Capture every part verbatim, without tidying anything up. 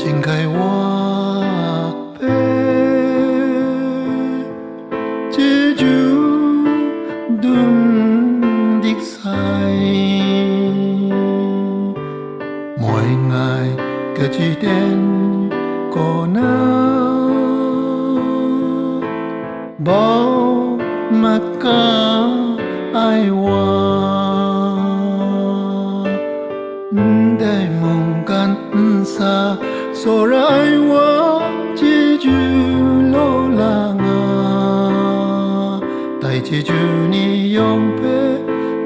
Shingkai wa hpe chyeju dum dik sai, moi ngai kaji ten kaw na, bau mat ka ai wa, ndai mungkan nsa tsawra ai wa, chyeju law la nga, dai chyeju ni yawng hpe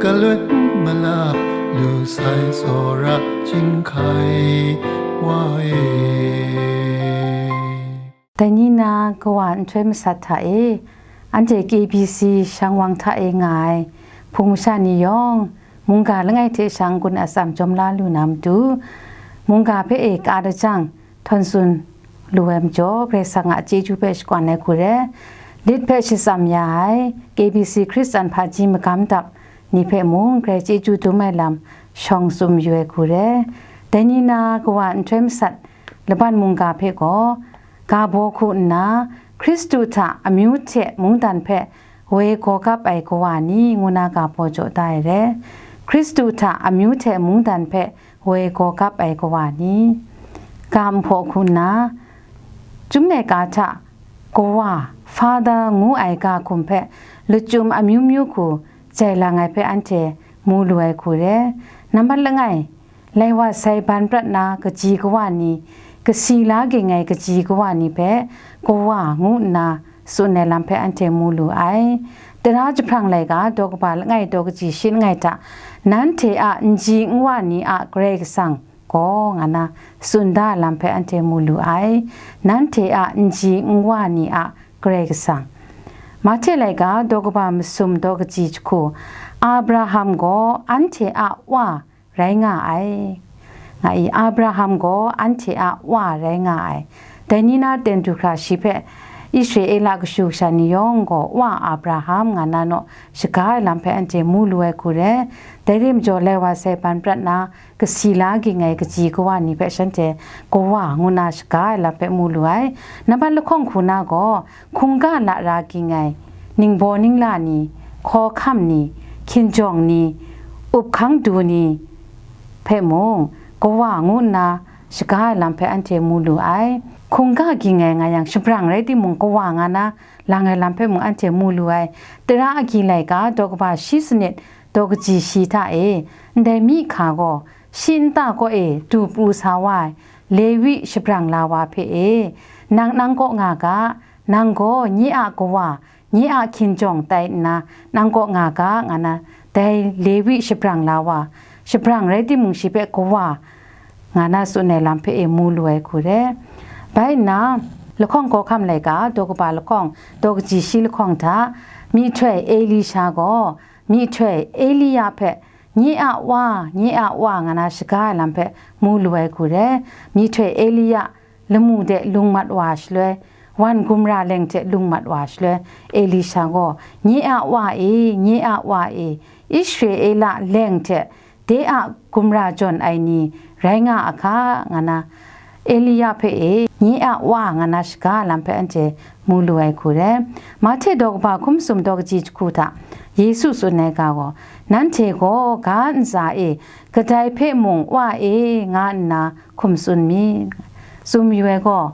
galoi malap lu sai, tsawra chyinghkai wa e. Dai ni na kawa nhtoi masat hta e, anhte K B C shang wang hta e nga ai hpung masha ni yawng, mungga langai hte shang gun atsam jawm la lu na matu, mungga hpe e ka lajang, htawn tsun lu ai majaw, Karai Kasang a chyeju hpe shakawn ai hku re, lit hpe shatsam ya ai K B C Hkristan hpaji magam dap ni hpe mung, grai chyeju dum ai lam shawng tsun yu ai hku re. Dai ni na kawa nhtoi masat laban mungga hpe gaw, ga baw hku nna, Hkristu hta amyu hte mungdan hpe woi gaw gap ai kawa ni, ngu na ga baw jaw da ai re. Hkristu hta amyu hte mungdan hpe woi gaw gap ai kawa ni, ga nhpaw hku nna, Chyum laika hta kawa, Father ngu ai ga hkum hpe lachyum amyu myu hku jai lang ai hpe anhte mu lu ai hku re. Nambat langai, lai wa sai ban prat na kaji kawa ni, kasi la ging ai kaji kawa ni hpe kawa ngu nna tsun ai lam hpe anhte mu lu ai. Tara jahprang laika daw kaba langai daw kaji shi langai hta, nanhte a nji nwa ni a Karai Kasang gaw, nga na tsun da ai lam hpe anhte mu lu ai. Nanhte a nji nwa ni a Karai Kasang. Mahte laika daw kaba masum daw kaji jahku, Abraham gaw anhte a wa rai nga ai, nga i, Abraham gaw anhte a wa rai nga ai. Dai ni na ten du hkra shi hpe Israela kashu kasha ni yawng gaw, wa Abraham, nga na naw shaga ai lam hpe anhte mu lu ai hku re. Dai re majaw, lai wa sai ban prat na, kasi la ging ai kaji kawa ni hpe shanhte kawa ngu na shaga ai lam hpe mu lu ai. Nambat lahkawng hku na gaw, hkungga lara ging ai, ningbaw ningla ni, hkawhkam ni, hkinjawng ni, up hkang du ni hpe mung, kawa ngu nna shaga ai lam hpe anhte mu lu ai. Hkungga ging ai nga yang, shabrang rai timung, kawa nga na lang ai lam hpe mung anhte mu lu ai. Tara agyi laika daw kaba shi sanit daw kaji shi hta e, ndai myi hka gaw, shi nta kaw e du pru sa wa ai Lewi shabrang la wa hpe e, nang nang kaw nga ga, nang gaw nye a kawa, nye a hkinjawng tai nna, nang kaw nga ga, nga na, dai Lewi shabrang la wa, shabrang rai timung, shi hpe kawa, nga na tsun ai lam hpe e mu lu ai hku re. Bai nna, lahkawng hkawhkam laika daw kaba lahkawng daw kaji shi lahkawng hta, myihtoi Elisha gaw myihtoi Eliya hpe, nye a wa, nye a wa, nga na shaga ai lam hpe mu lu ai hku re. Myihtoi Eliya lamu de lung mat wa shaloi, wan gumra leng hte lung mat wa shaloi, Elisha gaw, nye a wa e, nye a wa e, Israela leng hte de a gumra jawn ai ni rai nga a hka, nga na, Eliya hpe e, nye a wa, nga na shaga lam hpe anhte mu lu ai hku re. Mahte daw kaba hkum sum daw kaji jahku hta, Yesu tsun ai ga gaw, nanhte gaw ga ntsa e, kadai hpe mung wa e, nga nna hkum tsun mi, tsun yu ai gaw,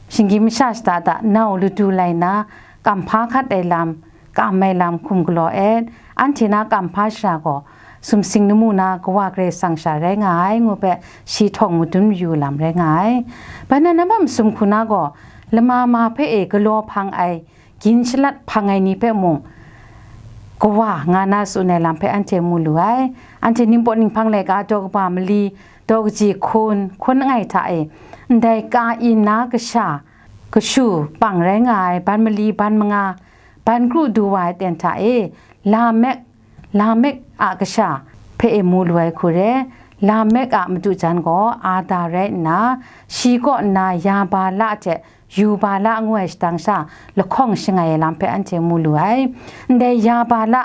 shinggyim masha shada da nau ladu lai nna, kam hpa hkat ai lam, kam ai lam hkum galaw et, anhte na kam hpa shara gaw, sumsing lamu na Kawa Karai Kasang sha rai nga ai, ngu hpe shi htawng madun yu lam rai nga ai. Bai na, nambat masum hku na gaw, lama ma hpe e galaw hpang ai, gin shalat hpang ai ni hpe mung, kawa nga na tsun ai lam hpe anhte mu lu ai. Anhte Ningpawt Ninghpang laika daw kaba mali, daw kaji hkun, hkun langai hta e, ndai Kain na kasha, kashu pang rai nga ai, ban mali, ban manga, ban kru du wa ai ten hta e, Lamek, Lamek a kasha hpe e mu lu ai hku re. Lamek a madu jan gaw Ada rai nna, shi kaw nna Yabala hte Yubala ngu ai shadang sha lahkawng shangai ai lam hpe anhte mu lu ai. Ndai Yabala,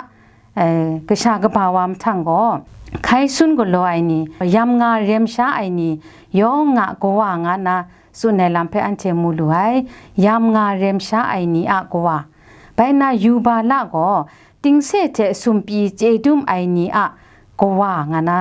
eh, kasha kaba wa mahtang gaw, hkai sun galaw ai ni, yam nga rem sha ai ni yawng a kawa nga na tsun ai lam hpe anhte mu lu ai, yam nga rem sha ai ni a kawa. Bai nna Yubala gaw tingse hte sumpyi chye dum ai ni a kawa nga na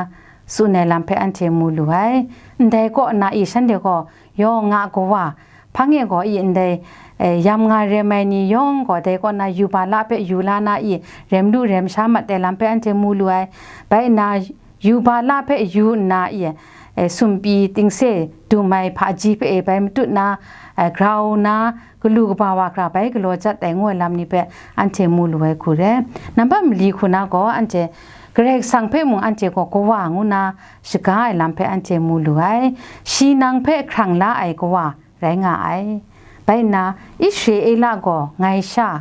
tsun ai lam hpe anhte mu lu ai. Ndai kaw na i shanhte gaw yawng a kawa, hpang e gaw i ndai, eh, yam nga rem ai ni yawng gaw dai kaw na Yubala hpe yu la na i rem lu rem sha mat ai lam hpe anhte mu lu ai. Bai nna Yubala hpe yu nna i, eh, sumpyi tingse dum ai hpaji hpe e bai matut na, eh, grau na, galu kaba wa hkra bai galaw jat ai ngu ai lam ni hpe anhte mu lu ai hku re. Nambat mali hku na gaw anhte Karai Kasang hpe mung anhte gaw kawa ngu na shaga ai lam hpe anhte mu lu ai. Shi nang hpe hkrang la ai kawa rai nga ai. Bai nna, Israela gaw ngai sha,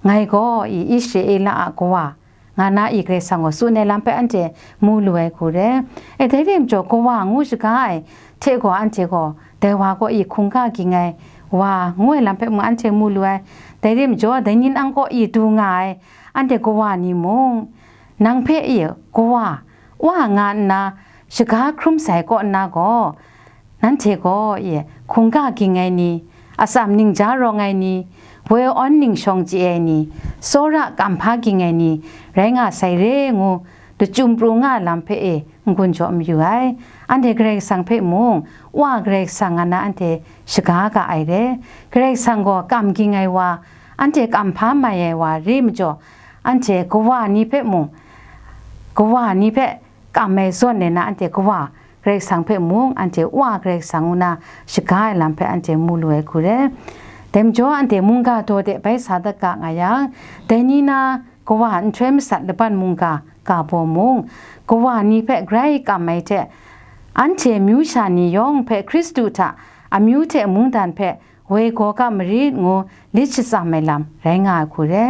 ngai gaw i Israela a kawa, nga na i Karai Kasang gaw tsun ai lam hpe anhte mu lu ai hku re. E, dai re majaw, kawa ngu shaga ai hte gaw, anhte gaw dai wa gaw i hkungga ging ai wa ngu ai lam hpe mung anhte mu lu ai. Dai re majaw, dai ni nang kaw i du nga ai anhte kawa ni mung, nang hpe i kawa, wa nga nna shaga hkrum sai kaw nna gaw, nanhte gaw i hkungga ging ai ni, atsam ningja rawng ai ni, woi awn ningshawng chye ai ni, tsawra kamhpa ging ai ni rai nga sai re ngu, lachyum pru nga lam hpe e n-gun jaw mayu ai. Anhte Karai Kasang hpe mung, Wa Karai Kasang nga na anhte shaga ga ai re. Karai Kasang gaw kam ging ai wa, anhte kamhpa mai ai wa re majaw, anhte kawa ni hpe mung, kawa ni hpe kam ai zawn e na anhte kawa Karai Kasang hpe mung, anhte Wa Karai Kasang ngu na shaga ai lam hpe anhte mu lu ai hku re. Dai majaw, anhte mungga daw de bai sa dat ga nga yang, dai ni na kawa nhtoi masat laban mungga ga baw mung, kawa ni hpe grai kam ai hte, anhte amyu sha ni yawng hpe Hkristu hta amyu hte mungdan hpe woi gaw ga marit ngu lit shatsam ai lam rai nga ai hku re.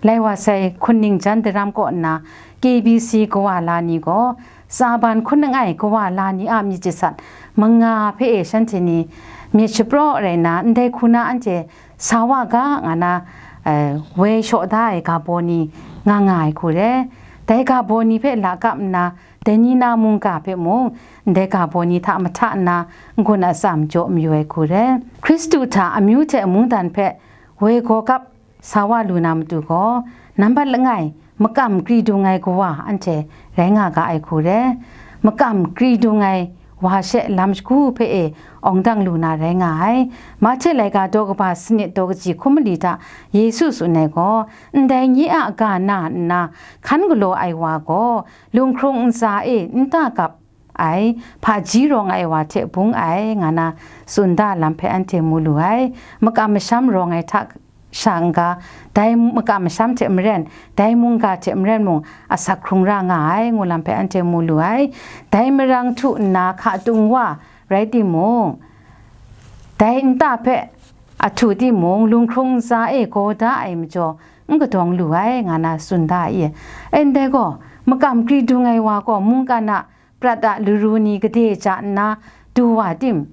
Lai wa sai hkunning jan daram kaw nna K B C kawa la ni gaw, tsaban hkun langai kawa la ni a myit jasat manga hpe e shanhte ni myit shapraw rai nna, ndai hku na anhte sa wa ga nga na, eh, woi shaw da ai ga baw ni nga nga ai hku re. Dai ga baw ni hpe lakap nna, dai ni na mungga hpe mung, ndai ga baw ni hta mahta nna n-gun atsam jaw mayu ai hku re. Hkristu hta amyu hte mungdan hpe woi gaw gap sa wa lu na matu gaw, nambat langai, makam kri dung ai kawa anhte rai nga ga ai hku re. Makam kri dung ai wa she lam shagu hpe e awng dang lu na rai nga ai. Mahte laika daw kaba sanit daw kaji hkum mali hta Yesu tsun ai gaw, ndai nye a ga na nna hkan galaw ai wa gaw, lunghkrung ntsa e nta gap ai, hpaji rawng ai wa hte bung ai, nga na tsun da lam hpe anhte mu lu ai. Makam masham rawng ai hta sha n-ga, dai makam masham hte maren, dai mungga hte maren mung asak hkrung ra nga ai, ngu lam hpe anhte mu lu ai. Dai marang htu nna hka tung wa rai timung, dai nta hpe a htu timung, lunghkrung ntsa e gaw da ai majaw, n kadawng lu ai, nga na tsun da i. E ndai gaw, makam kri dung ai wa gaw mungkan a prat a laru ni gade ja nna du wa tim,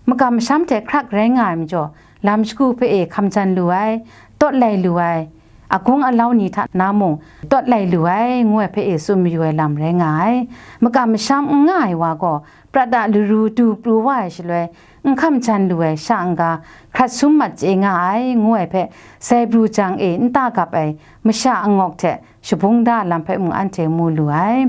makam masham hte hkrak rai nga ai majaw, lam shagu hpe e hkam jan lu ai, tawt lai lu ai, agung alau ni hta na mung tawt lai lu ai, ngu ai hpe e tsun mayu ai lam rai nga ai. Makam masham n nga ai wa gaw, prat a laru du pru wa ai shaloi, n hkam jan lu ai sha n-ga, hkrat sum mat chye nga ai, ngu ai hpe, sai bru jang e nta gap ai masha angawk hte shabung da lam hpe mung anhte mu lu ai.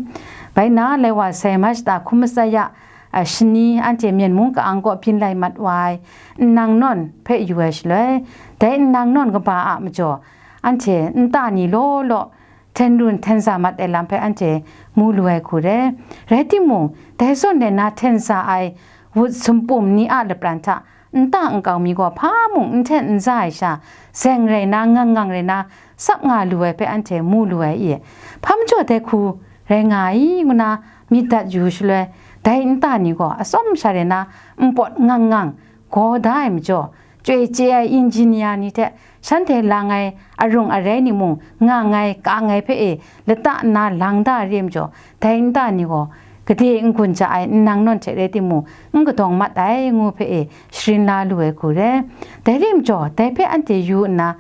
Bai nna, lai wa sai Machta hkum matsat ya, a, shani anhte Myen mung ka-ang kaw byin lai mat wa ai nnang nawn hpe yu ai shaloi, dai nnang nawn kaba a majaw, anhte nta ni law law hten run hten za mat ai lam hpe anhte mu lu ai hku re. Rai timung, dai zawn e na hten za ai wut sumpum ni a lapran hta nta nkau mi gaw hpa mung n hten n za ai sha, zeng rai na, ngang ngang rai na, tsap nga lu ai hpe anhte mu lu ai i? Hpa majaw dai hku rai nga ai ngu na myit dat yu shaloi, dai nta ni gaw atsawm sha rai na npawt ngang ngang gaw da ai majaw, chyoi chye ai injinia ni hte shanhte lang ai arung arai ni mung, ngang ai, kang ai hpe e lata nna lang da re majaw, dai nta ni gaw gade n-gun ja ai nnang nawn hte rai timung, n kadawng mat ai ngu hpe e sharin la lu ai hku re. Dai re majaw, dai hpe anhte yu nna,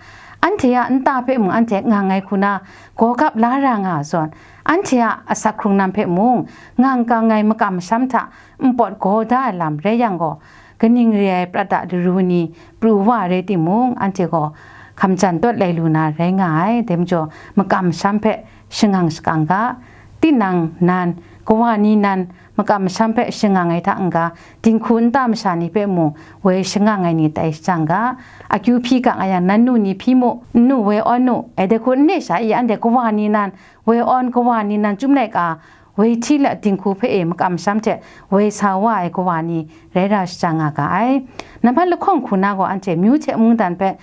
anhte a nta hpe mung anhte ngang ai hku na gaw gap la ra nga ai zawn, anhte a asak hkrung lam hpe mung ngang kang ai makam masham hta npawt gaw da ai lam rai yang gaw, kaning re ai prat a laru ni pru wa rai timung, anhte gaw hkamjan tawt lai lu na rai nga ai. Dai majaw, makam masham hpe shangang shakang ga, tinang nan, kawa ni nan, makam masham hpe shangang ai hta n-ga, dinghku nta masha ni hpe mung woi shangang ai ni tai shajang ga, akyu hpyi gang a yang, nan nu ni hpyi mu, nnu woi awn nu, ai dai hku n re sha i, anhte kawa ni nan, woi awn, kawa ni nan, Chyum laika woi hti let dinghku hpe e makam masham hte woi sa wa ai kawa ni rai ra shajang nga ga ai. Nambat lahkawng hku na gaw, anhte myu hte mungdan hpe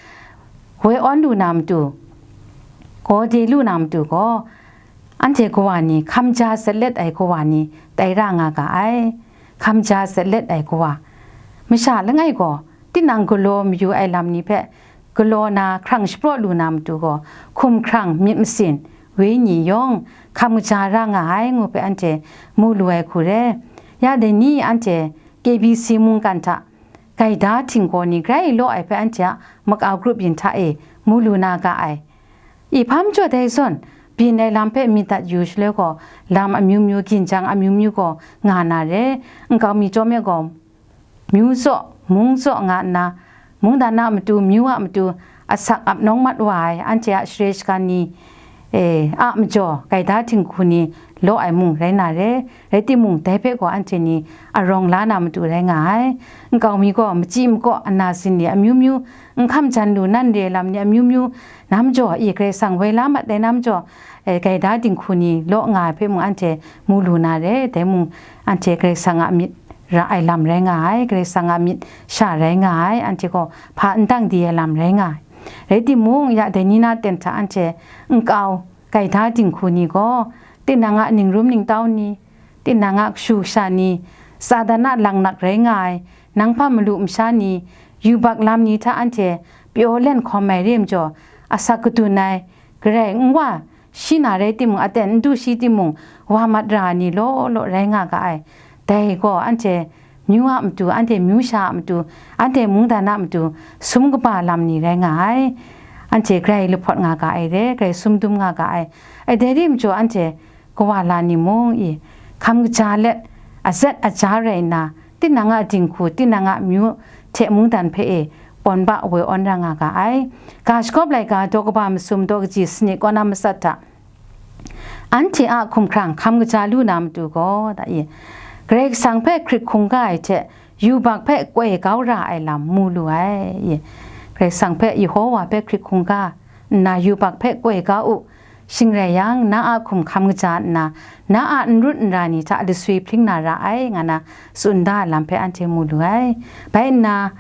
woi awn lu na matu, gaw de lu na matu gaw, anhte kawa ni hkamja zatlet ai kawa ni tai ra nga ga ai. Hkamja zatlet ai kawa, masha langai gaw, tinang galaw mayu ai lam ni hpe galaw na hkrang shapraw lu na matu gaw, hkum hkrang, myit masin, wenyi yawng hkam kaja ra nga ai ngu hpe anhte mu lu ai hku re. Ya dai ni anhte K B C mungkan hta gaida htinggaw ni grai law ai hpe anhte a makau grup yin hta e mu lu na ga ai. I hpa majaw dai zawn, byin ai lam hpe myit dat yu shaloi gaw, lam amyu myu, ginjang amyu myu gaw nga na re. Nkau mi chyawm e gaw, myu zaw, mung zaw nga nna, mungdan a matu, myu a matu, asak ap nawng mat wa ai, anhte a share shagan ni, e, a majaw, gaida htinghku ni law ai mung rai na re. Rai timung, dai hpe gaw anhte ni arawng la na matu rai nga ai. Nkau mi gaw, machyi makaw, ana sin ni amyu myu, n hkam jan lu nan re ai lam ni amyu myu, na majaw, i Karai Kasang woi la mat ai na majaw, e, gaida dinghku ni law nga ai hpe mung anhte mu lu na re. Dai mung, anhte Karai Kasang a myit ra ai lam rai nga ai, Karai Kasang a myit sha rai nga ai, anhte gaw hpa n dang di ai lam rai nga ai. Rai timung, ya dai ni na ten hta anhte nkau, gaida dinghku ni gaw, tinang a ningrum ningtau ni, tinang a kashu kasha ni, Satan a langnak rai nga ai, nang hpa malu masha ni, yubak lam ni hta anhte pyaw len hkawm ai re majaw, asak kadun ai, garai n wa, shi na rai timung, aten n du shi timung, wa mat ra ai ni law law rai nga ga ai. Dai gaw anhte myu a matu, anhte myu sha a matu, anhte mungdan a matu, sum kaba lam ni rai nga ai. Anhte grai lahpawt nga ga ai re, grai sumdum nga ga ai. Ai dai ri majaw, anhte kawa la ni mung i, hkam kaja let, azet aja rai nna, tinang a dinghku, tinang a myu hte mungdan hpe e, awn ba woi awn ra nga ga ai. Ga shagawp laika daw kaba masum daw kaji sanit kaw na matsat hta, anhte a hkumhkrang hkam kaja lu na matu gaw, da i, Karai Kasang hpe hkrit hkungga ai hte yubak hpe koi kau ra ai lam mu lu ai. I, Karai Kasang hpe, Yehowa hpe hkrit hkungga nna yubak hpe koi kau u, shing rai yang, na a hkum hkam kaja nna, na a n rut n ra ni hta laswi hpring na ra ai, nga na tsun da ai lam hpe anhte mu lu ai. Bai nna,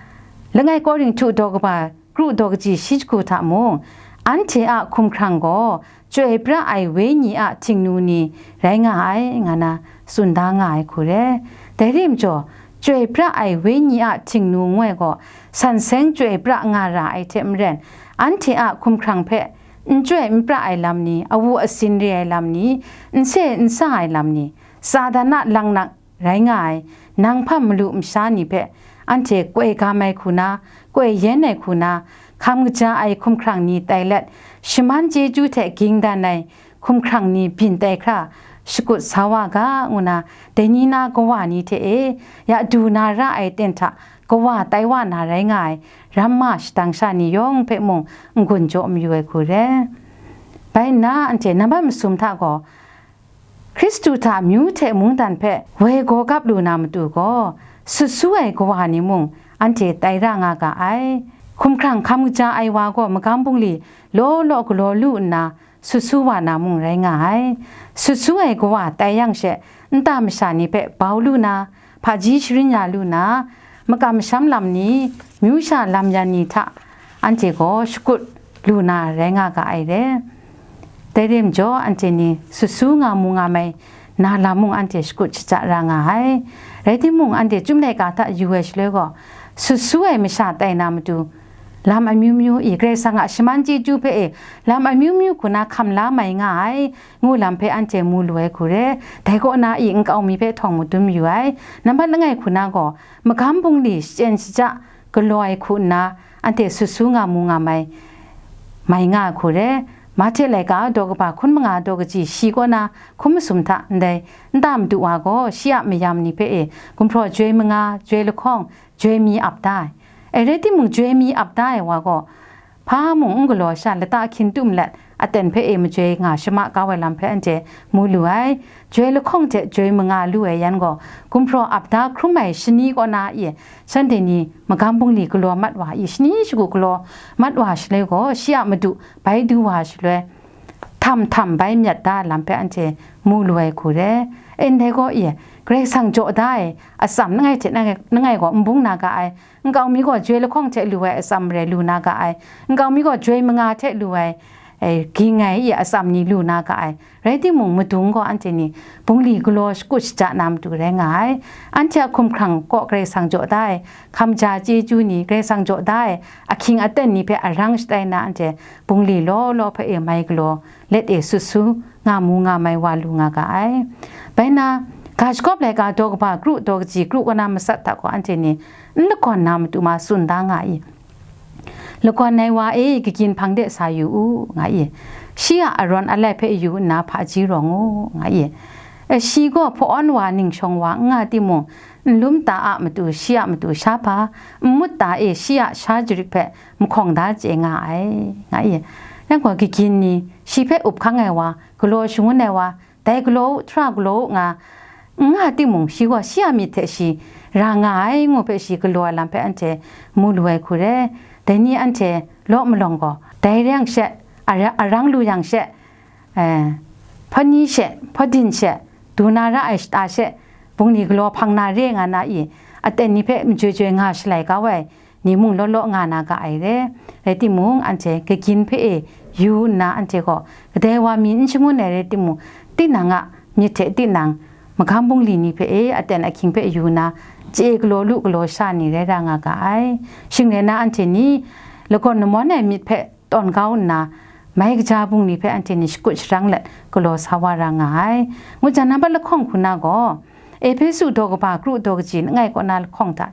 langai Korinhtu daw kaba kru daw kaji shi jahku hta mung, anhte a hkumhkrang gaw chyoi pra ai wenyi a htingnu ni rai nga ai, nga na tsun da nga ai hku re. Dai ri majaw, chyoi pra ai wenyi a htingnu ngu ai gaw, san seng chyoi pra nga ra ai hte maren, anhte a hkumhkrang hpe n chyoi n pra ai lam ni, awu asin re ai lam ni, n se n sa ai lam ni, Satan a langnak rai nga ai, nang hpa malu masha ni hpe anhte koi gam ai hku na, koi yen ai hku na, hkam kaja ai hkumhkrang ni tai let, shaman chyeju hte ging dan ai hkumhkrang ni byin tai hkra shakut sa wa ga, ngu na, dai ni na kawa ni hte e, ya du na ra ai ten hta kawa tai wa na rai nga ai, ramma shadang sha ni yawng hpe mung n-gun jaw mayu ai hku re. Bai nna, anhte nambat masum hta gaw, Hkristu hta myu hte mungdan hpe woi gaw gap lu na matu gaw, sut su ai kawa ni mung anhte tai ra nga ga ai. Hkumhkrang hkam kaja ai wa gaw magam bungli law law galaw lu nna, sut su wa na mung rai nga ai. Sut su ai kawa tai yang she, nta masha ni hpe bau lu na, hpaji sharin ya lu na, makam masham lam ni, myu sha lam yan ni hta anhte gaw shakut lu na rai nga ga ai re. Dai re majaw, anhte ni sut su nga mu nga mai na lam mung anhte shakut shaja ra nga ai. Rai timung, anhte Chyum laika hta yu ai shaloi gaw, sut su ai masha tai na matu, lam amyu myu i, Karai Kasang a shaman chyeju hpe e, lam amyu myu hku na hkam la mai nga ai, ngu lam hpe anhte mu lu ai hku re. Dai kaw na i nkau mi hpe htawng madun mayu ai. Nambat langai hku na gaw, magam bungli shachyen shaja galaw ai hku nna, anhte sut su nga mu nga mai, mai nga ai hku re. Mahte laika daw kaba hkun manga daw kaji shi kaw na hkun masum hta ndai nta madu wa gaw shi a mayam ni hpe e gumhpraw joi manga, joi lahkawng, joi mi ap da ai. E rai timung, joi mi ap da ai wa gaw, hpa mung n galaw sha lata hkyin tum let aten hpe e majoi nga shama kau ai lam hpe anhte mu lu ai. Joi lahkawng hte joi manga lu ai yan gaw, gumhpraw ap da hkrum ai shani kaw na e, shanhte ni magam bungli galaw mat wa i, shani shagu galaw mat wa shaloi gaw, shi a madu bai du wa shaloi, htam htam bai myat da ai lam hpe anhte mu lu ai hku re. E ndai gaw e, Karai Kasang jaw da ai atsam langai hte langai gaw n bung na ga ai, nkau mi gaw joi lahkawng hte lu ai atsam re lu na ga ai, nkau mi gaw joi manga hte lu ai, e, ging ai i atsam ni lu na ga ai. Rai timung, madung gaw anhte ni bungli galaw shakut shaja na matu rai nga ai. Anhte a hkumhkrang kaw Karai Kasang jaw da ai hkamja chyeju ni, Karai Kasang jaw da ai ahkying aten ni hpe arang shatai na anhte bungli law law hpe e mai galaw let e sut su nga mu nga mai wa lu nga ga ai. Bai na, ga shagawp laika daw kaba kru daw kaji kru kaw na matsat hta gaw anhte ni n lagawn na matu ma tsun da nga i. Lagawn ai wa e, kagyin hpang de sa yu u, nga i. Shi a arawn alai hpe yu nna hpaji rawng u, nga i. E, shi gaw hpa-awn wa ningshawng wa n nga timung, nlum ta a matu shi a matu sha hpa, nmut ta e shi a sha jarit hpe mahkawng da chye nga ai, nga i. Yang gaw, kagyin ni, shi hpe up hkang ai wa, galaw shangun ai wa, dai galaw u, htra galaw u nga, n nga timung, shi gaw shi a myit hte shi ra nga ai ngu hpe shi galaw ai lam hpe anhte mu lu ai hku re. Dai ni anhte law malawng gaw, dai re yang she, ara-, arang lu yang she, eh, hpawni she, hpawdin she, du na ra ai shata she, bungli galaw hpang na re nga na i, aten ni hpe majoi joi nga shalai kau ai, ni mung law law nga na ga ai re. Rai timung, anhte kagyin hpe e yu nna, anhte gaw kadai wa mi n shangun ai rai timung, tinang a myit hte tinang magam bungli ni hpe e aten ahkying hpe yu nna, chye galaw lu galaw sha ni rai ra nga ga ai. Shing rai na, anhte ni lagawn lamawn ai myit hpe tawn kau nna, mai kaja bungli hpe anhte ni shakut sharang let galaw sa wa ra nga ai. Ngu jang, nambat lahkawng hku na gaw, Ehpesu daw kaba kru daw kaji langai kaw na lahkawng hta,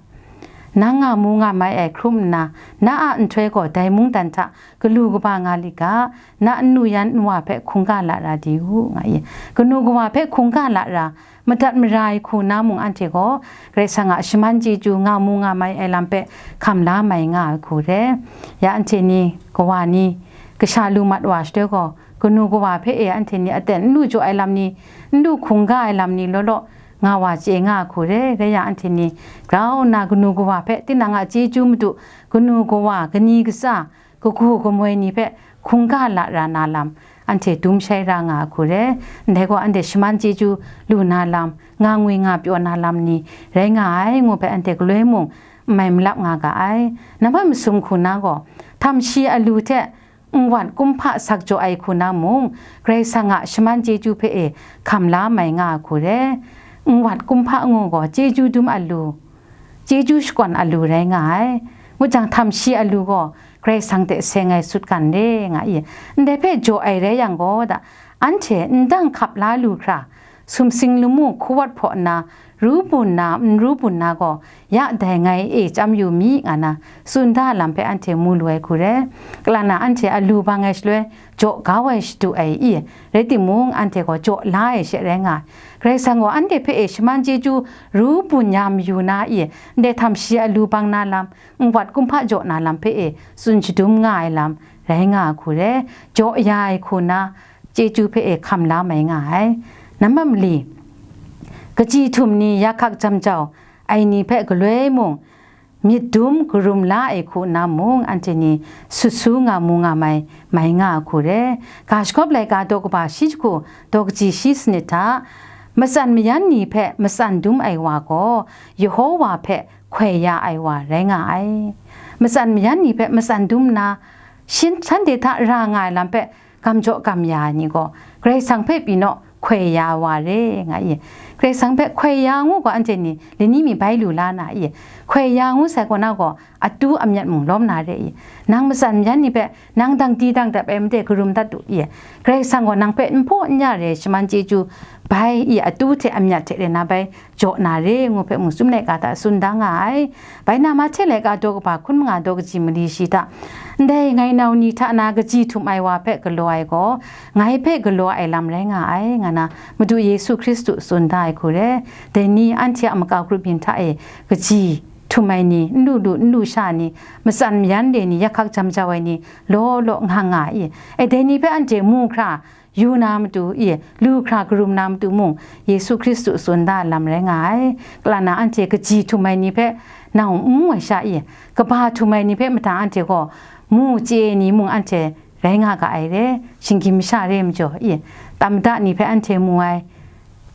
nang nga mu nga mai ai hkrum nna, na a nhtoi gaw dai mungdan hta galu kaba nga li ga, na nnu yan nwa hpe hkungga la ra di u, nga i. Kanu kawa hpe hkungga la ra, madat mara ai hku na mung, anhte gaw Karai Kasang a shaman chyeju nga mu nga mai ai lam hpe hkam la mai nga ai hku re. Ya anhte ni, kawa ni, kasha lu mat wa shaloi gaw, kanu kawa hpe e anhte ni aten n lu jaw ai lam ni, n lu hkungga ai lam ni law law nga wa chye nga ai hku re. Rai yang, anhte ni grau nna kanu kawa hpe tinang a chyeju madu, kanu kawa, kani katsa, kagu kamoi ni hpe hkungga la ra na lam, anhte dum shai ra nga ai hku re. Ndai gaw, anhte shaman chyeju lu na lam, nga ngwi nga pyaw na lam ni rai nga ai ngu hpe anhte galoi mung n mai malap nga ga ai. Nambat masum hku na gaw, htam shi alu hte nwat kumhpa sak jaw ai hku na mung, Karai Kasang a shaman chyeju hpe e hkam la mai nga ai hku re. Nwat kumhpa ngu gaw chyeju dum alu, chyeju shakawn alu rai nga ai. Ngu jang, htam shi alu gaw Karai Kasang hte seng ai sutgan re nga i. Ndai hpe jaw ai rai yang gaw da, anhte ndang hkap la lu hkra, sumsing lamu hkuwat hpaw nna, ru bun na, n ru bun na gaw, ya dai ngai e chyam yu mi, nga na tsun da lam hpe anhte mu lu ai hku re. Kalang na, anhte alu bang ai shaloi, jaw kau ai shadu ai i, rai timung, anhte gaw jaw la ai she rai nga ai. Karai Kasang gaw anhte hpe e shaman chyeju ru bun ya mayu na i, ndai htam shi alu bang na lam, nwat kumhpa jaw na lam hpe e tsun shadum nga ai lam rai nga ai hku re. Jaw ya ai hku na chyeju hpe e hkam la mai nga ai. Nambat mali, kaji htum ni ya hkak jam jau ai ni hpe galoi mung, myit dum karum la ai hku nna mung, anhte ni sut su nga mu nga mai, mai nga ai hku re. Ga shagawp laika daw kaba shi jahku daw kaji shi sanit hta, matsan mayan ni hpe matsan dum ai wa gaw, Yehowa hpe hkoi ya ai wa rai nga ai. Matsan mayan ni hpe matsan dum nna, shin shanhte hta ra nga ai lam hpe gam jaw gam ya ai ni gaw, Karai Kasang hpe pyi naw hkoi ya wa re, nga i. Karai Kasang hpe hkoi ya ngu gaw, anhte ni lani mi bai lu la na i? Hkoi ya ngu sai kaw na gaw, atu amyat mung lawm na re i? Nang matsan myan ni hpe nang dangdi dangdap ai made karum dat u i? Karai Kasang gaw nang hpe n hpaw n ya re shaman chyeju bai i? Atu hte amyat hte re na bai jaw na re ngu hpe mung Chyum laika hta tsun da nga ai. Bai na Mahte laika daw kaba hkun manga daw kaji mali shi hta, ndai ngai nau ni hta na kaji htum ai wa hpe galaw ai gaw, ngai hpe galaw ai lam rai nga ai, nga na Madu Yesu Hkristu tsun da ai hku re. Dai ni anhte a makau grup yin hta e kaji htum ai ni, n lu lu, n lu sha ni, matsan mayan le ni, yak hkak jam jau ai ni, law law nga nga i? E, dai ni hpe anhte mu hkra, yu na matu i, lu hkra karum na matu mung, Yesu Hkristu tsun da lam rai nga ai. Kalan na anhte kaji htum ai ni hpe nau n mu ai sha i? Kaba htum ai ni hpe mada anhte gaw mu chye ai ni mung anhte rai nga ga ai re, shinggyim masha re majaw i? Tam da ni hpe anhte mu ai,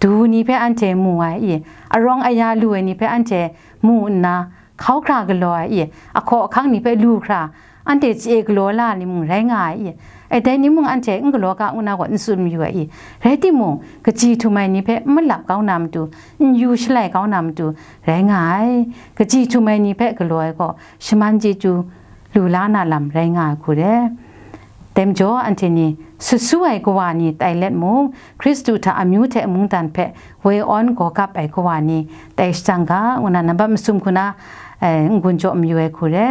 du ni hpe anhte mu ai i? Arawng aya lu ai ni hpe anhte mu nna, hkau hkra galaw ai i? Ahkaw ahkang ni hpe lu hkra, anhte chye galaw la ni mung rai nga ai i? E, dai ni mung anhte n galaw ga ngu na gaw n tsun mayu ai i? Rai timung, kaji htum ai ni hpe n malap kau na matu, n yu shalai kau na matu rai nga ai. Kaji htum ai ni hpe galaw ai gaw, shaman chyeju lu la na lam rai nga ai hku re. Dai majaw, anhte ni sut su ai kawa ni tai let mung, Hkristu hta amyu hte mungdan hpe woi awn gaw gap ai kawa ni tai shajang ga, ngu na nambat masum hku na, eh, n-gun jaw mayu ai hku re.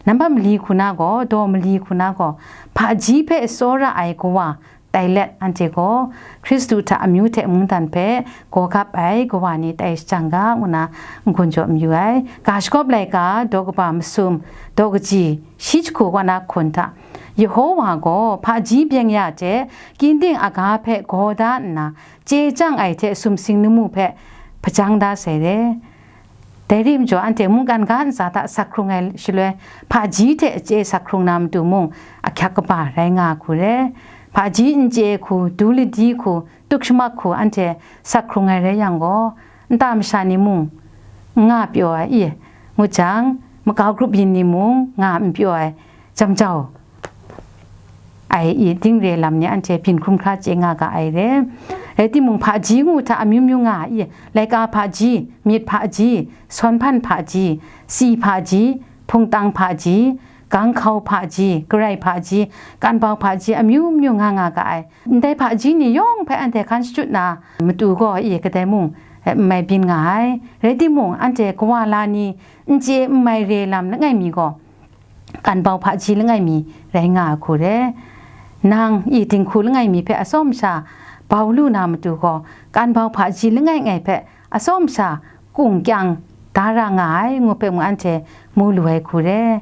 Nambat mali hku na gaw, daw mali hku na gaw, hpaji hpe tsawra ai kawa tai let, anhte gaw Hkristu hta amyu hte mungdan hpe gaw gap ai kawa ni tai shajang ga, ngu na n-gun jaw mayu ai. Ga shagawp laika, daw kaba masum, daw kaji, shi jahku wa na hkun hta, Yehowa gaw hpaji byeng ya hte, kyining aga hpe gaw da nna, chye chyang ai hte sumsing lamu hpe hpajang da sai re. Dai ri majaw, anhte mungkan ga ntsa hta sak hkrung ai shaloi, hpaji hte chye sak hkrung na matu mung, ahkyak kaba rai nga hku re. Hpaji n chye hku, du ladi hku, tuk shamak hku, anhte sak hkrung ai rai yang gaw, nta masha ni mung n nga pyaw ai i? Ngu jang, makau grup yin ni mung nga n pyaw ai, jam jau ai i? Dingre lam ni anhte byin hkrum hkra chye nga ga ai re. Rai timung, hpaji ngu hta amyu myu nga ai i? Laika hpaji, myit hpaji, sawn hpan hpaji, si hpaji, hpungtang hpaji, ganghkau hpaji, garai hpaji, kanbau hpaji, amyu myu nga nga ga ai. Ndai hpaji ni yawng hpe anhte hkan shachyut na matu gaw i? Kadai mung, eh, n mai byin nga ai. Rai timung, anhte kawa la ni n chye n mai re lam langai mi gaw, kanbau hpaji langai mi rai nga ai hku re. Nang i dinghku langai mi hpe atsawm sha bau lu na matu gaw, kanbau hpaji langai ngai hpe atsawm sha kung kyang da ra nga ai, ngu hpe mung anhte mu lu ai hku re.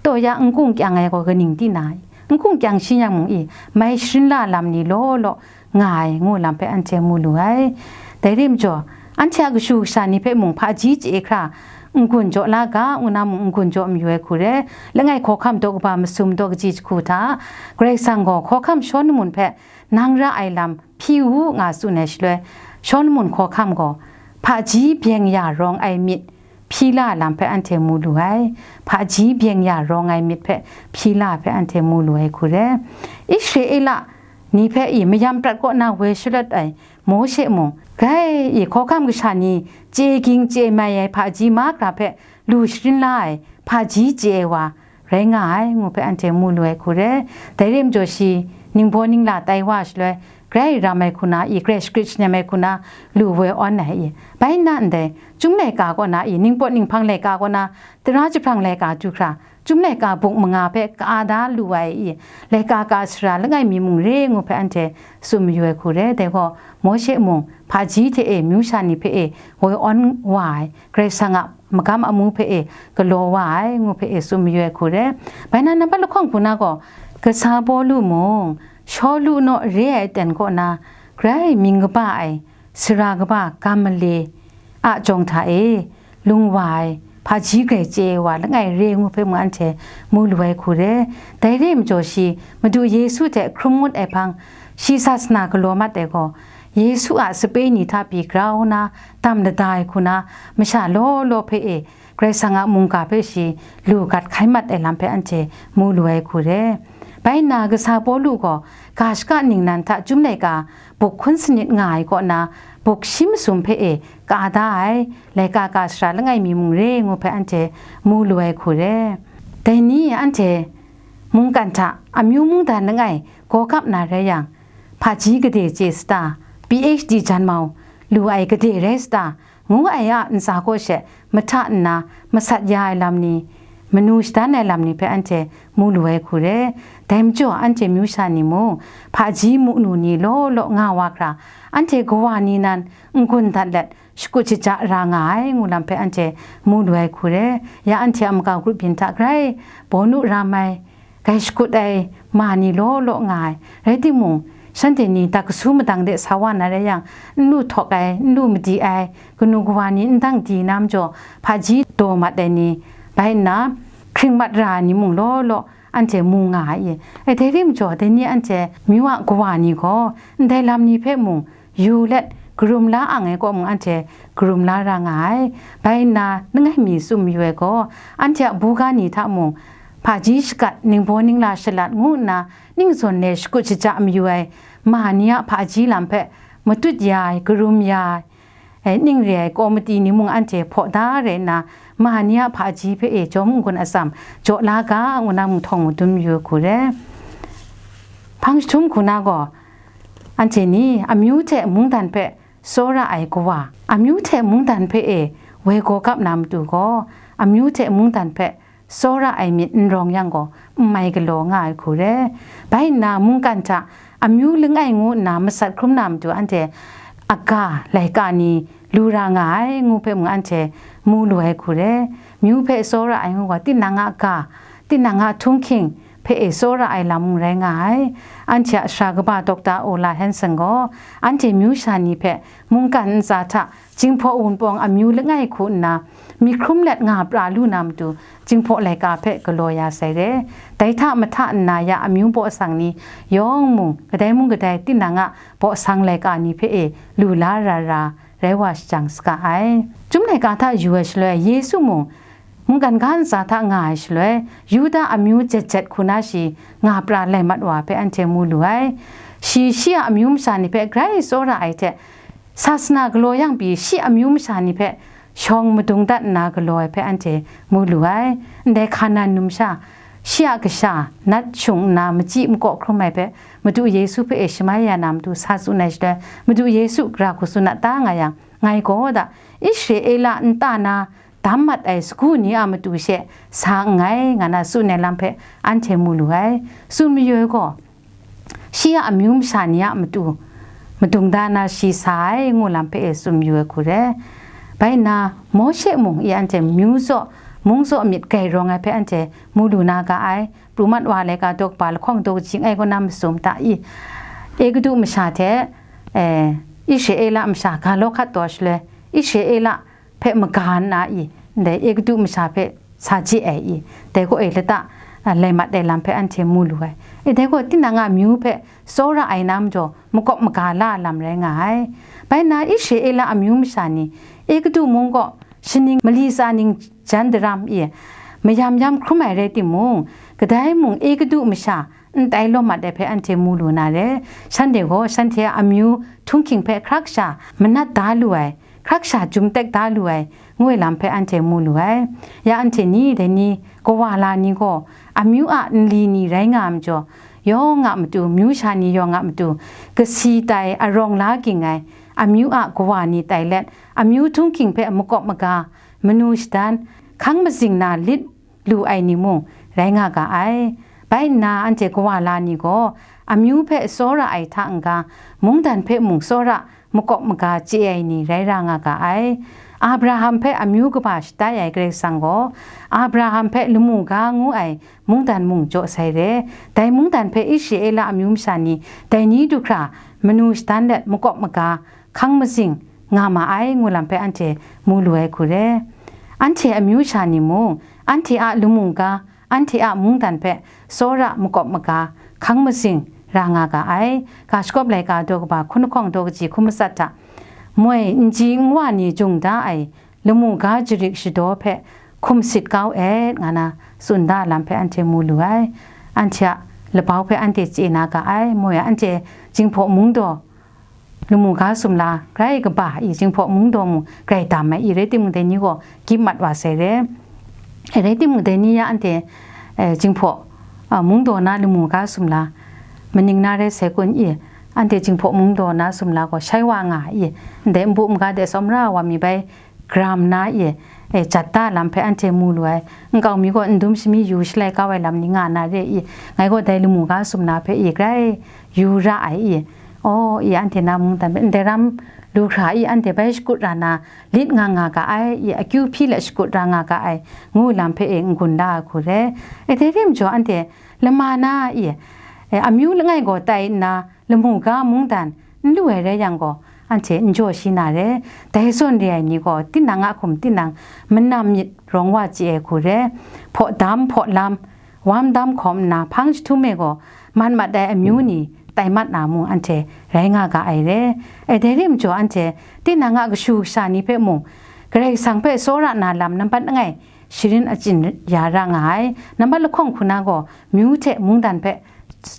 Taw ya, n kung kyang ai gaw kaning di na? N kung kyang shi yang mung i? Mai sharin la lam ni law law nga ai, ngu lam hpe anhte mu lu ai. Dai ri majaw, anhte a kashu kasha ni hpe mung hpaji chye hkra n-gun jaw la ga, ngu na mung n-gun jaw mayu ai hku re. Langai hkawhkam daw kaba masum daw kaji jahku hta, Karai Kasang gaw hkawhkam Shawlumon hpe, "Nang ra ai lam hpyi u," nga tsun ai shaloi, Shawlumon hkawhkam gaw hpaji byeng ya rawng ai myit hpyi la lam hpe anhte mu lu ai. Hpaji byeng ya rawng ai myit hpe hpyi la hpe anhte mu lu ai hku re. Israela ni hpe i mayam prat kaw na woi shalawt ai Mawshe mung, grai i hkawhkam kasha ni chye ging chye mai ai hpaji mahkra hpe lu sharin la ai hpaji chye ai wa rai nga ai, ngu hpe anhte mu lu ai hku re. Dai rim jaw shi, ningbaw ningla tai wa shaloi, grai ram ai hku na i, grai shagrit shanem ai hku na lu woi awn ai i? Bai nna ndai, Chyum laika kaw na i, ningpawt ninghpang laika kaw na, tara jahprang laika du hkra, Chyum laika buk manga hpe ka da lu ai i, laika ka sara langai mi mung re ngu hpe anhte tsun mayu ai hku re. Dai gaw, Mawshe mung hpaji hte e myu sha ni hpe e woi awn wa ai, Karai Kasang a magam amu hpe e galaw wa ai, ngu hpe e tsun mayu ai hku re. Bai na, nambat lahkawng hku na gaw, kasa Pawlu mung, Shawlu naw re ai aten kaw na, grai mying kaba ai, sara kaba Gamale a jawng hta e lung wa ai, hpaji grai chye ai wa langai re ngu hpe mung anhte mu lu ai hku re. Dai re ai majaw shi, Madu Yesu hte hkrum ngut ai hpang, shi sasana galaw mat ai gaw, Yesu a sape ni hta pyi grau na, dam lada ai hku na, masha law law hpe e, Karai Kasang a mungga hpe shi lu gat hkai mat ai lam hpe anhte mu lu ai hku re. Bai nna, kasa Pawlu gaw ga shaka ningnan hta Chyum laika buk hkun sanit nga ai kaw na, buk shi masum hpe e ka da ai, laika ka sara langai mi mung re ngu hpe anhte mu lu ai hku re. Dai ni anhte mungkan hta amyu mungdan langai gaw kap na rai yang, hpaji gade chye sata, P H D jan mau lu ai gade rai sata, ngu ai a ntsa kaw she mahta nna masat ya ai lam ni, manu shadan ai lam ni hpe anhte mu lu ai hku re. Dai majaw, anhte myu sha ni mung, hpaji mu nu ni law law nga wa hkra, anhte kawa ni nan n-gun dat let, shakut shaja ra nga ai, ngu lam hpe anhte mu lu ai hku re. Ya anhte a makau grup byin hta grai bawnu ram ai, gai shakut ai ma ni law law nga ai. Rai timung, shanhte ni dak kasu madang de sa wa na rai yang, n lu htawk ai, n lu madi ai, kanu kawa ni n dang di na majaw, hpaji daw mat ai ni, bai nna, hkring mat ra ai ni mung law law, anhte mu nga ai i. E, dai ring majaw, dai ni anhte myu a kawa ni gaw, ndai lam ni hpe mung yu let, karum la ang ai kaw mung anhte karum la ra nga ai. Bai nna, langai mi tsun mayu ai gaw, anhte a buga ni hta mung, hpaji shakat, ningbaw ningla shalat ngu nna, ning zawn e shakut shaja mayu ai ma ni a hpaji lam hpe matut ya ai, karum ya ai, e, ning re ai komiti ni mung anhte hpaw da rai nna, ma ni a hpaji hpe e jawm n-gun atsam jaw la ga, ngu na mung htawng madun mayu ai hku re. Hpang jahtum hku na gaw, anhte ni amyu hte mungdan hpe tsawra ai kawa, amyu hte mungdan hpe e woi gaw kap na matu gaw, amyu hte mungdan hpe tsawra ai myit n rawng yang gaw, n mai galaw nga ai hku re. Bai nna, mungkan hta amyu langai ngu nna masat hkrum na matu anhte a ga laika ni lu ra nga ai, ngu hpe mung anhte mu lu ai hku re. Myu hpe tsawra ai ngu gaw, tinang a ga, tinang a htunghking hpe e tsawra ai lam mung rai nga ai. Anhte a sara kaba Dokta Ola Hanson gaw, anhte myu sha ni hpe mungkan ntsa hta Jinghpaw Wunpawng amyu langai hku nna, myit hkrum let nga pra lu na matu, Jinghpaw laika hpe galaw ya sai re. Dai hta mahta nna ya amyu baw sang ni yawng mung, kadai mung kadai tinang a baw sang laika ni hpe e lu la ra ra, rai wa shajang saga ai. Chyum laika hta yu ai shaloi, Yesu mung mungkan ga ntsa hta nga ai shaloi, Yuda amyu jet jet hku na shi nga pra lai mat wa hpe anhte mu lu ai. Shi, shi a amyu masha ni hpe grai tsawra ai hte, sasana galaw yang pyi, shi amyu masha ni hpe shawng madung dat nna galaw ai hpe anhte mu lu ai. Ndai Hkanan numsha, shi a kasha nat shung nna machyi makaw hkrum ai hpe, Madu Yesu hpe e shamai ya na matu sa tsun ai shaloi, Madu Yesu gara hku tsun a ta nga yang, ngai gaw da, Israela nta na dam mat ai sagu ni a matu she sa nngai, nga na tsun ai lam hpe anhte mu lu ai. Tsun mayu ai gaw, shi a amyu masha ni a matu madung da na shi sa ai, ngu lam hpe e tsun mayu ai hku re. Bai nna, Mawshe mung i anhte myu zaw, mung zaw myit gai rawng ai hpe anhte mu lu na ga ai. Pru mat wa laika daw kaba lahkawng daw kaji langai kaw na masum hta i, Egutu masha hte, e, Israela masha ga law hkat taw shaloi, Israela hpe maga nna i, ndai Egutu masha hpe sa je ai i, dai gaw e lata, a, lai mat ai lam hpe anhte mu lu ai. E, dai gaw tinang a amyu hpe tsawra ai na majaw, makawp maga la lam rai nga ai. Bai nna Israela amyu masha ni Egutu mung kaw shaning mali tsa ning jan daram i, mayam yam hkrum ai rai timung, kadai mung Egutu masha n tai lawm mat ai hpe anhte mu lu na re. Shanhte gaw shanhte a amyu htunghking hpe hkrak sha manat da lu ai, hkrak sha jum tek da lu ai, ngu ai lam hpe anhte mu lu ai. Ya anhte ni, dai ni, kawa la ni gaw, amyu a nli ni rai nga ai majaw, yawng a matu, myu sha ni yawng a matu, kasi tai, arawng la ging ai, amyu a kawa ni tai let, amyu htunghking hpe makawp maga, manu shadan, hkang mazing na lit lu ai ni mung rai nga ga ai. Bai nna anhte kawa la ni gaw, amyu hpe tsawra ai hta n-ga, mungdan hpe mung tsawra makawp maga chye ai ni rai ra nga ga ai. Abraham hpe amyu kaba shatai ai Karai Kasang gaw, Abraham hpe lamu ga ngu ai mungdan mung jaw sai re. Dai mungdan hpe Israela amyu masha ni dai ni du hkra manu shadan let makawp maga, hkang mazing nga ma ai, ngu lam hpe anhte mu lu ai hku re. Anhte amyu sha ni mung, anhte a lamu ga, anhte a mungdan hpe tsawra makawp maga, hkang mazing ra nga ga ai. Ga shagawp laika daw kaba hkun lahkawng daw kaji hkun matsat hta, moi n ji n wa ni jung da ai lamu ga jarik shadaw hpe hkum sit kau et, nga na tsun da lam hpe anhte mu lu ai. Anhte a labau hpe anhte chye na ga ai, moi anhte Jinghpaw Mungdaw lamu ga sumla grai kaba i, Jinghpaw Mungdaw mung grai dam ai i, rai timung dai ni gaw gyim mat wa sai re. E, rai timung dai ni ya anhte, e, Jinghpaw, a, Mungdaw na lamu ga sumla maning na rai sai kun i, anhte Jinghpaw Mungdaw na sumla gaw shai wa nga ai i, ndai npu n-ga de sawm ra wa mi bai, gram na i, e, jat da lam hpe anhte mu lu ai, nkau mi gaw ndum shami yu shalai kau ai lam ni nga na re i, ngai gaw dai lamu ga sumla hpe i grai yu ra ai i, aw, i anhte na mungdan hpe ndai ram lu hkra i anhte bai shakut ra na lit nga nga ga ai i, akyu hpyi let shakut ra nga ga ai, ngu lam hpe e n-gun da ai hku re. E, dai re majaw anhte lama na i, e, amyu langai gaw tai nna, lamu ga mungdan n lu ai rai yang gaw, anhte n jaw shi na re. Dai zawn re ai ni gaw, tinang a hkum tinang manam myit rawng wa chye ai hku re. Hpaw dam, hpaw lam, wam dam hkawm nna, hpang jahtum e gaw, mat mat ai amyu ni tai mat na mung anhte rai nga ga ai re. E, dai re majaw, anhte tinang a kashu kasha ni hpe mung, Karai Kasang hpe tsawra na lam nambat langai sharin achyin ya ra nga ai. Nambat lahkawng hku na gaw, myu hte mungdan hpe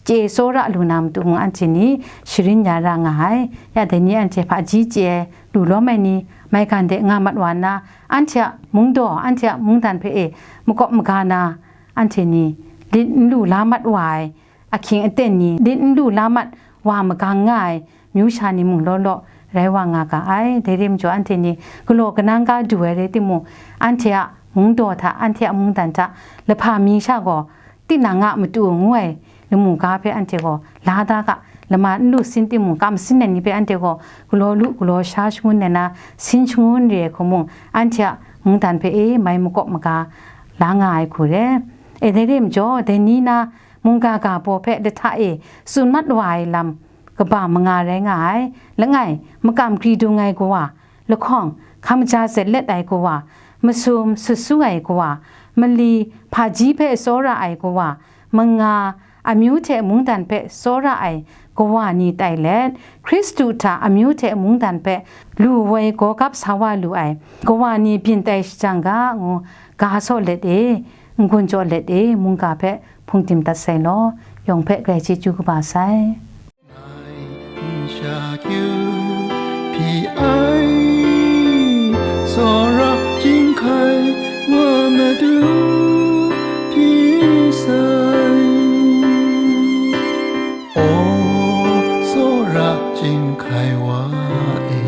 chye tsawra lu na matu mung anhte ni sharin ya ra nga ai. Ya dai ni anhte hpaji chye ai, lu lawm ai ni, maigan de nga mat wa nna, anhte a mungdaw, anhte a mungdan hpe e makawp maga na, anhte ni lit n lu la mat wa ai, ahkying aten ni lit n lu la mat wa magang nga ai, myu sha ni mung law law rai wa nga ga ai. Dai re majaw, anhte ni galaw kanang ga du ai rai timung, anhte a mungdaw hta, anhte a mungdan hta, lahpa mi sha gaw, tinang a matu ngu ai lamu ga hpe anhte gaw la da ga, lama n lu sin timung, kam sin ai ni hpe anhte gaw galaw lu, galaw sha shangun ai na, sin shangun re ai hku mung, anhte a mungdan hpe e mai makawp maga la nga ai hku re. E, dai re majaw, dai ni na mungga ga baw hpe lahta e tsun mat wa ai lam kaba manga rai nga ai. Langai, makam gri dung ai kawa, lahkawng, hkam ja zet let ai kawa, masum sut su ai kawa, mali hpaji hpe tsawra ai kawa, manga, amyu hte mungdan hpe tsawra ai kawa ni tai let, Hkristu hta amyu hte mungdan hpe lu woi gaw gap sa wa lu ai kawa ni byin tai shajang ga, ngu ga saw let e, n-gun jaw let e, mungga hpe hpungdim dat sai law, yawng hpe grai chyeju kaba sai. Ngai n shakyu hpyi ai, tsawra chyinghkai wa madu hpyi sai. O tsawra chyinghkai wa e,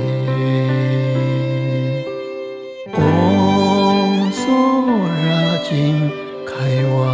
o tsawra chyinghkai wa